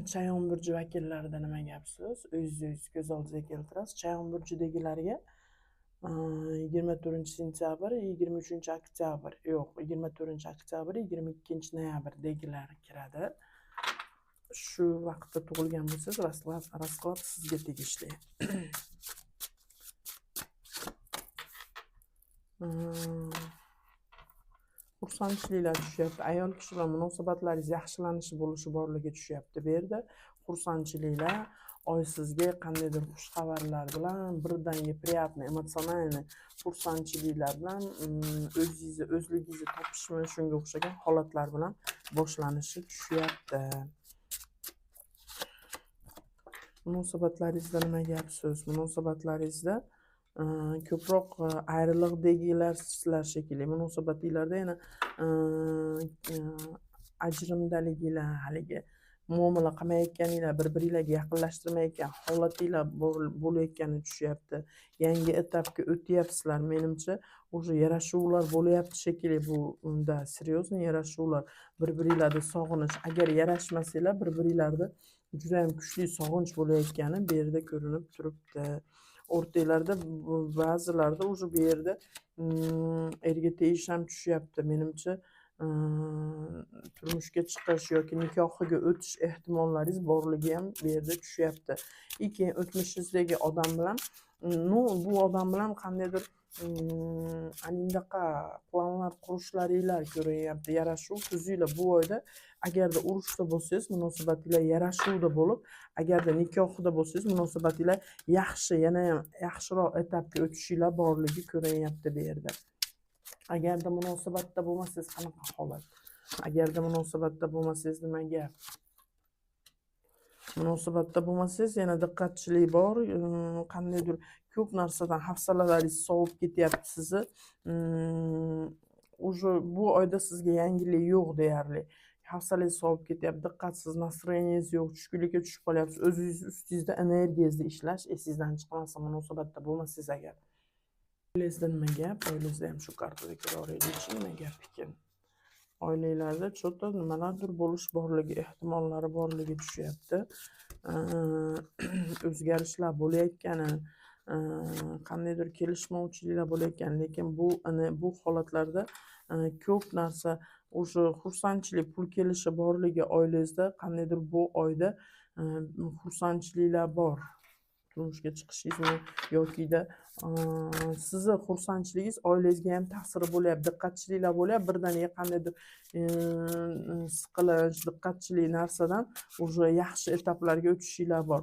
Chayon burji vakillarida nima gap so'z? O'zingiz ko'z oldingizga keltirasiz. Chayon burjidagilarga 24-sentyabr, 23-oktyabr, yo'q, 24-oktyabr, 22-noyabrdagilar kiradi. Shu vaqtda tug'ilgan bo'lsangiz, rasklad sizga tegishli. Xursandchiliklar tushyapti. Ayol kishi bilan munosabatlaringiz yaxshilanishi bo'lishi borligi tushyapti bu yerda. Xursandchiliklar, oy sizga qandaydir xushxabarlar bilan, birdaniga приятный, emotsionalniy xursandchiliklar bilan, o'zingizni, o'zligingizni topishmi, shunga o'xshagan holatlar bilan boshlanishi tushyapti. Munosabatlaringizda nima gap so'z? Munosabatlaringizda ko'proq ayriliqdagilar sizlar shekilli. Munosabatinglarda yana ajrimdaliginglar, haligi muomala qilmayotganinglar, bir-biringlarga yaqinlashtirmayotgan holatinglar bo'layotgani tushyapti. Yangi etapga o'tyapsizlar. Menimcha, уже yarashuvlar bo'lyapti shekilli. Bu unda серьезный yarashuvlar, bir-biringlarni sog'inish. Agar yarashmasanglar, bir-biringlarni juda ham kuchli sog'inch bo'layotgani bu yerda ko'rinib turibdi. O'rtanglarda ba'zilarda уже bu yerda erga tegish ham tushyapti. Menimcha, turmushga chiqish yoki nikohiga o'tish ehtimollaringiz borligi ham bu yerda tushyapti. И keyin o'tmishingizdagi odam bilan, ну, bu odam bilan qandaydir anindaqa planlar qurishlaringlar ko'rinyapti. Yarashuv tuzinglar bu oyda. Agarda urushda bo'lsangiz, munosabatinglar yarashuvda bo'lib, agarda nikohida bo'lsangiz, munosabatinglar yaxshi, yana ham yaxshiroq etapga o'tishinglar borligi ko'rinyapti bu yerda. Agarda munosabatda bo'lmasangiz qanaqa holat? Agarda munosabatda bo'lmasangiz nima gap? Munosabatda bo'lmasangiz yana diqqatchilik bor, qandaydir ko'p narsadan hafsalalaringiz sovib ketyapti sizni. Уже bu oyda sizga yangilik yo'q deyarli. Hafsalangiz sovib ketyapti, diqqatsiz, настроениyangiz yo'q, tushkunlikka tushib qolyapsiz. O'zingiz ustingizda energiyangizda ishlash esingizdan chiqmasin munosabatda bo'lmasangiz agar. Oilangizda nima gap? Oilangizda ham shu kartada ko'raveraylikchi, nima gap ekan? Oilalarda cho'ta nimalardir bo'lish borligi, ehtimollari borligi tushyapti. O'zgarishlar bo'layotgani, qandaydir kelishmovchiliklar bo'layotgani, lekin bu holatlarda ko'p narsa o'sha xursandchilik, pul kelishi borligi oilangizda qandaydir bu oyda xursandchiliklar bor. Turmushga chiqishingizmi yokida sizni xursandchiligingiz oilangizga ham ta'siri bo'lyapti, diqqatchiliklar bo'lyapti. Birdaniga qandaydir siqilish, diqqatchilik narsadan уже yaxshi etaplarga o'tishinglar bor.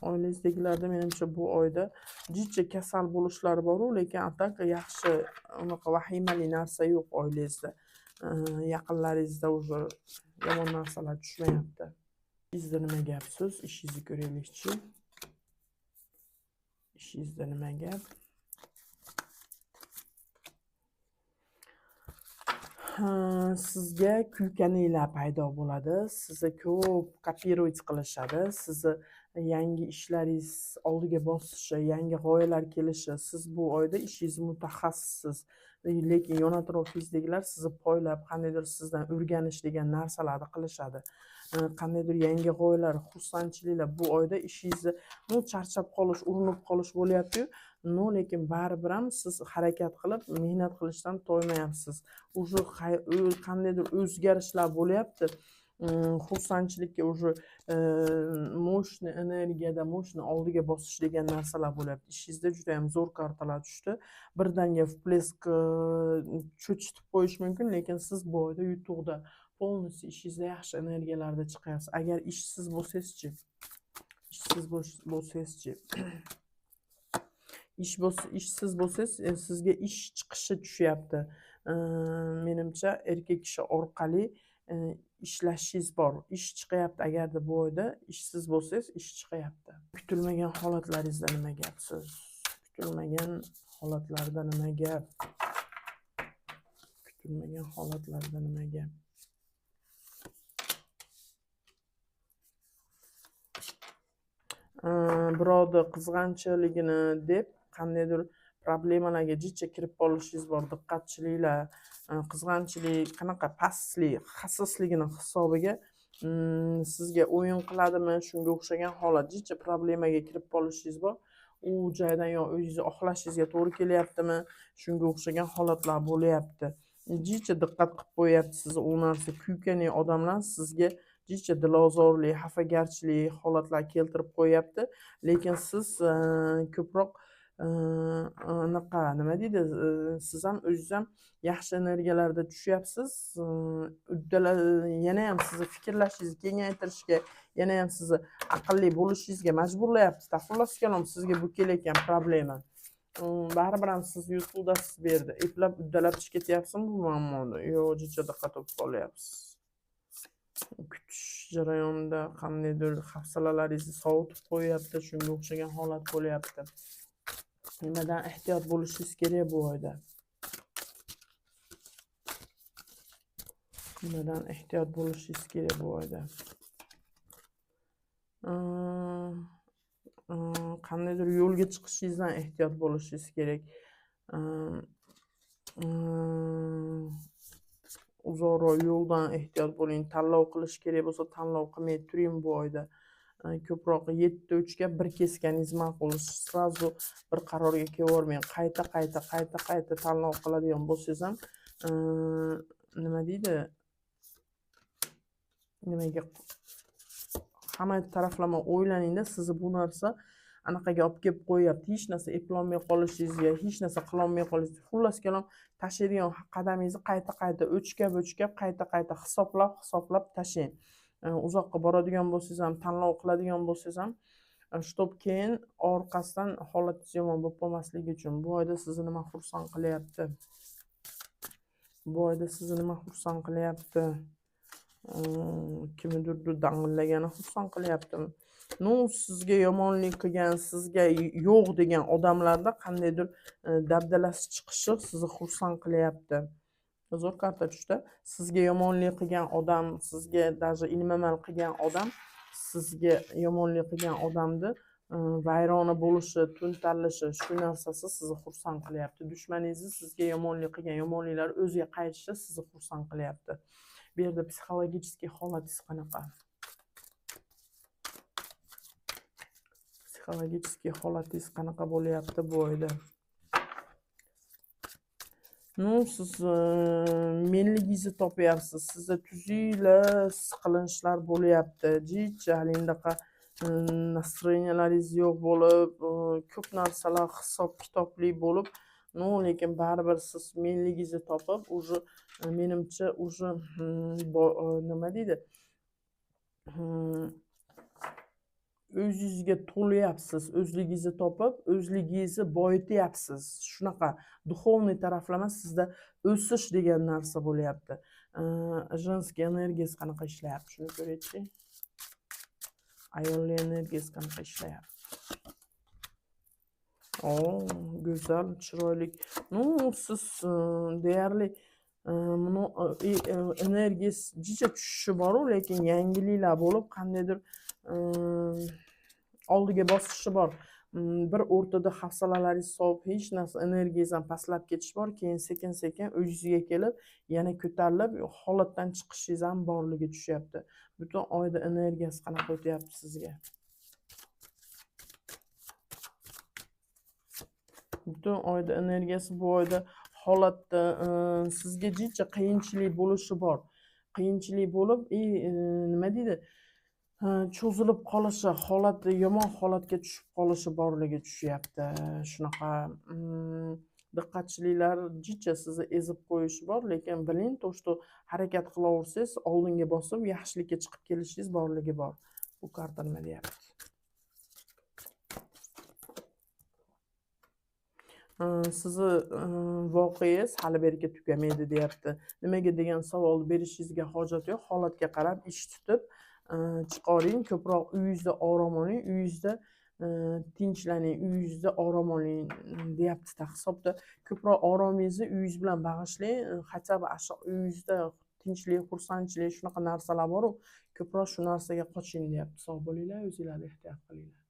Oilangizdagilarda menimcha bu oyda jicha kasal bo'lishlari bor-u, lekin atak yaxshi unaqa vahimali narsa yo'q oilangizda. Yaqinlaringizda уже yomon narsalar tushmayapti. Ishingizda nima gap so'z? Ishingizni ko'raylikchi. Ishingizda nima gap? Sizga kuykaninglar paydo bo'ladi. Sizni ko'p kopировать qilishadi. Sizni yangi ishlaringiz oldiga bosishi, yangi g'oyalar kelishi. Siz bu oyda ishingiz mutaxassissiz. Lekin yon atrofingizdagilar sizni poylab, qandaydir sizdan o'rganish degan narsalarni qilishadi. Qandaydir yangi g'oyalar, xursandchiliklar bu oyda ishingizni, ну, charchab qolish, urinib qolish bo'lyapti-yu, но lekin baribir ham siz harakat qilib, mehnat qilishdan toymayapsiz. Уже qandaydir o'zgarishlar bo'lyapti. Xursandchilikka уже мощный energiyada, мощный oldiga bosish degan narsalar bo'lyapti. Ishingizda juda ham zo'r kartalar tushdi. Birdaniga всплеск cho'chitib qo'yishi mumkin, lekin siz bu oyda yutuqda, полностью ishingizda yaxshi energiyalarda chiqyapsiz. Agar ishsiz bo'lsangizchi? Ishsiz bo'lsangizchi? Ishsiz bo'lsangiz, sizga ish chiqishi tushyapti. Menimcha, erkak kishi orqali ishlashingiz bor. Ish chiqyapti. Agarda bu oyda ishsiz bo'lsangiz, ish chiqyapti. Kutilmagan holatlaringizda nima gap siz? Kutilmagan holatlarda nima gap? Kutilmagan holatlarda nima gap? Birovni qizg'anchiligini deb qandaydir problemalarga jicha kirib qolishingiz bor. Diqqatchiliklar, Qizg'anchilik, qanaqa pastlik, xasisligini hisobiga sizga o'yin qiladimi, shunga o'xshagan holat, jicha problemaga kirib qolishingiz bor. U joydan yo o'zingizni oqlashingizga to'g'ri kelyaptimi, shunga o'xshagan holatlar bo'lyapti. Jicha diqqat qilib qo'yapti sizni u narsa, kuykani odamlar sizga jicha dilozorlik, xafagarchilik holatlar keltirib qo'yapti. Lekin siz ko'proq anaqa nima deydi, siz ham o'zingiz ham yaxshi energiyalarda tushyapsiz. Yana ham sizni fikrlashingizni kengaytirishga, yana ham sizni aqlli bo'lishingizga majburlayapti. Xullas kalom, sizga bu kelayotgan problema. Baribir ham siz yutuqdasiz bu yerda. Eplab uddalab chiqib ketyapsizmi bu muammoni? Yo'q, jicha diqqat bo'lib qolyapsiz. Kutish jarayonida qandaydir hafsalalaringizni sovutib qo'yyapti, shunga o'xshagan holat bo'lyapti. Nimadan ehtiyot bo'lishingiz kerak bu oyda? Nimadan ehtiyot bo'lishingiz kerak bu oyda? Qandaydir yo'lga chiqishingizdan ehtiyot bo'lishingiz kerak. Uzoqroq yo'ldan ehtiyot bo'ling. Tanlov qilish kerak bo'lsa, tanlov qilmay turing bu oyda. Ko'proq 7-3 ga 1 keskaningiz ma'qul. Srazu bir qarorga kelavermang. Qayta-qayta, qayta-qayta tanlov qiladigan bo'lsangiz ham, nima deydi? Nimaga hamma taraflama o'ylaningda, sizni bu narsa anaqaga olib kelib qo'yyapti. Hech narsa eplolmay qolishingizga, hech narsa qilolmay qolishingizga. Xullas kalom, tashlaydigan qadamingizni qayta-qayta o'chkab-o'chkab, qayta-qayta hisoblab-hisoblab tashlang. Uzoqqa boradigan bo'lsangiz ham, tanlov qiladigan bo'lsangiz ham, shtob keyin orqasidan holatingiz yomon bo'lib qolmasligi uchun. Bu oyda sizni nima xursand qilyapti? Bu oyda sizni nima xursand qilyapti? Kimnidir dang'illagani xursand qilyaptimi? Ну, sizga yomonlik qilgan, sizga yo'q degan odamlarda qandaydir dabdalasi chiqishi sizni xursand qilyapti. Zo'r karta tushdi. Sizga yomonlik qilgan odam, sizga даже ilm-amal qilgan odam, sizga yomonlik qilgan odamni vayrona bo'lishi, to'ntarilishi, shu narsasi sizni xursand qilyapti. Dushmaningizni sizga yomonlik qilgan yomonliklar o'ziga qaytishi sizni xursand qilyapti. Bu yerda psixologik holatingiz qanaqa? Psixologik holatingiz qanaqa bo'lyapti bu oyda? Ну, siz menligingizni topyapsiz. Sizda tuzuklar, siqilinishlar bo'lyapti. Jicha halindaqa настроенияларингиз yo'q bo'lib, ko'p narsalar hisob-kitobli bo'lib, ну, lekin baribir siz menligingizni topib, уже menimcha, уже nima deydi? O'zingizga to'layapsiz, o'zligingizni topib, o'zligingizni boyityapsiz. Shunaqa духовный taraflama sizda o'sish degan narsa bo'lyapti. Женский energiyasi qanaqa ishlayapti, shuni ko'raychi. Ayollik energiyasi qanaqa ishlayapti? O, go'zal, chiroyli. Ну, siz deyarli energiyasi jicha tushishi bor-u, lekin yangiliklar bo'lib, qandaydir oldiga bosishi bor. Bir o'rtada hafsalalaringiz sovib, hech narsa, energiyangiz ham pastlab ketishi bor. Keyin sekin-sekin o'zingizga kelib, yana ko'tarilib, holatdan chiqishingiz ham borligi tushyapti. Butun oyda energiyasi qanaqa o'tyapti sizga? Butun oyda energiyasi bu oyda holatda sizga jicha qiyinchilik bo'lishi bor. Qiyinchilik bo'lib, nima deydi? Cho'zilib qolishi, holat yomon holatga tushib qolishi borligi tushyapti. Shunaqa diqqatchiliklar jicha sizni ezib qo'yishi bor, lekin biling, to что harakat qilaversangiz, oldinga bosib, yaxshilikka chiqib kelishingiz borligi bor. Bu karta nima deyapti? Sizni voqeangiz hali beriga tugamaydi deyapti. Nimaga degan savolni berishingizga hojat yo'q. Holatga qarab ish tutib chiqoring, ko'proq uyingizda orom oling, uyingizda tinchlaning, uyingizda orom oling deyapti. Hisobda ko'proq oromingizni uyingiz bilan bag'ishlang, хотя бы uyingizda tinchlik, xursandchilik, shunaqa narsalar bor-u, ko'proq shu narsaga qoching deyapti. Sog' bo'linglar, o'zinglarni ehtiyot qilinglar.